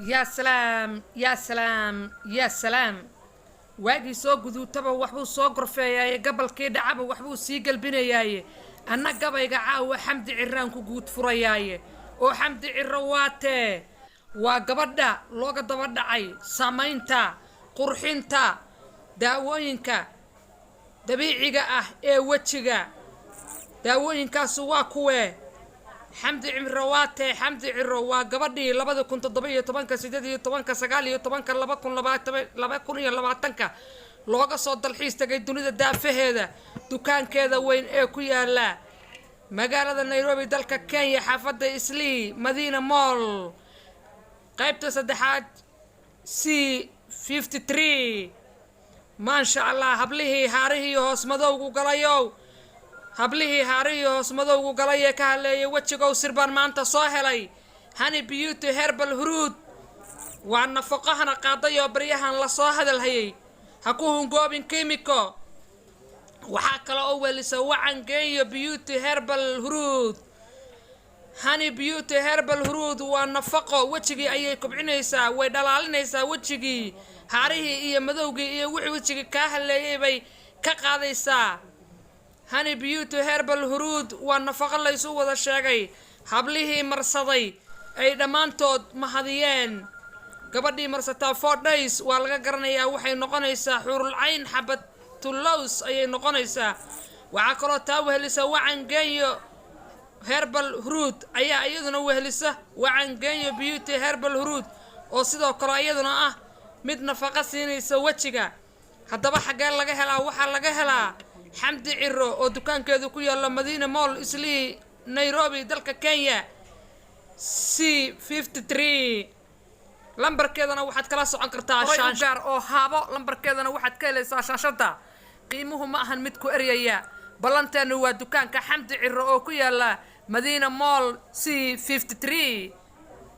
Yaa salaam, yaa salaam, yaa salaam! Waagii soo guduutaba waxbuu soo gorfeeyaaye, gabalkii dhacaba waxbuu sii gelbinayaaye. Anna gabayga caawa Xamdi Ciraan ku guud furayaaye. Oo Xamdi Ciro waatee? Waa gabadha looga daba dhacay samaynta qurxinta daawooyinka dabiiciga ah ee wejiga. Daawooyinkaasu waa kuwee? Xamdi Ciro waatee? Xamdi Ciro waa gabadhii 2017-ka, 18-ka, 19-ka, 2020, 2020-ka looga soo dalxiis tagay dunida daafaheeda dukaankeeda weyn ee ku yaala magaalada Nairobi, dalka Kenya, xaafadda Islii, Madiina Mall, qaybta saddexaad, C 53. Maasha Allah! Hablihii haarihii hoos madowgu galayow, hablihii haarihii hoos madowgu galay ee ka hadleeyay wejigow, sir baan maanta soo helay. Hani Beauty Herbal Huruud waa nafaqahana qaaday oo baryahan lasoo hadalhayay. Ha ku hungoobin kimiko. Waxaa kale oo welisa Wacan Genyo Beauty Herbal Huruud. Hani Beauty Herbal Huruud waa nafaqo. Wejigii ayay kobcinaysaa, way dhalaalinaysaa wejigii. Haarihii iyo madowgii iyo wixii wejigii kaa haleeyay bay ka qaadaysaa. Hani Beauty Herbal Huruud waa nafaqo laysu wada sheegay, hablihii marsaday ay dhammaantood mahadiyeen. Gabadhii marsataa 4 days waa laga garanayaa, waxay noqonaysaa xuurulcayn, xabatullows ayay noqonaysaa. Waxaa kaloo taa wehelisa Wacan Genyo Herbal Huruud ayaa iyaduna wehelisa. Wacan Genyo Beauty Herbal Huruud oo sidoo kale iyaduna ah mid nafaqo siinaysa wejiga. Haddaba xaggee laga helaa? Waxaa laga helaa Xamdi Ciro oo dukaankeedu ku yaalo Madiina Mall, Islii, Nairobi, dalka Kenya, C 53. Lambarkeedana waxaad kala socon kartaa gaar oo haabo. Lambarkeedana waxaad ka helaysaa shaashadda. Qiimuhu ma ahan mid ku eryaya. Ballanteenu waa dukaanka Xamdi Ciro oo ku yaala Madiina Mall, C 53.